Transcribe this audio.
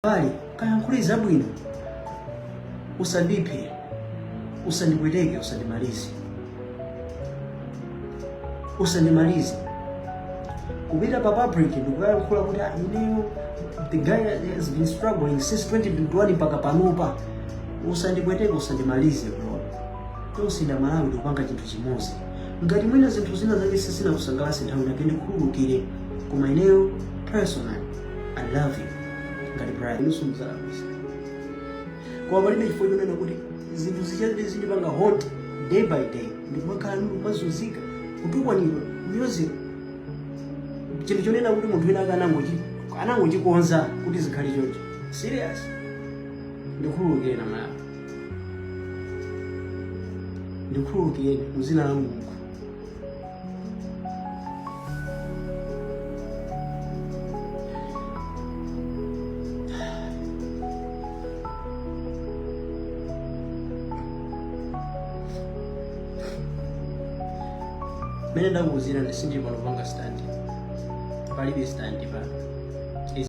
Pali kayankhule zabwino, usandiphe, usandipweteke, usandimalize, usandimalize. Kupita pa public ndikukayankhula kuti, "Ah, ineyo, the guy has been struggling since 2021 mpaka panopa." Usandipweteke, usandimalize, bro. Tonse ndi Amalawi, tikupanga chinthu chimodzi. Ngati mwina zinthu zina zake sizinakusangalatse nthawi inake, ndikhululukire, koma ineyo personally, I love you ngati brother. Inunso muzalakwisa, koma palibe chifukwa chonena kuti zinthu zichati zindipanga haunt day by day, ndikumakhala ndikumazunzika, kutukwanidwa, kunyozedwa, chinthu chonena kuti munthu wina anangochikonza kuti zikhale choncho. Serious, ndikhululukireni Amalawi, ndikhululukireni muzina la Mulungu. Mene ndakuwuzira, sindili pano panga stunt, palibe stunt pano.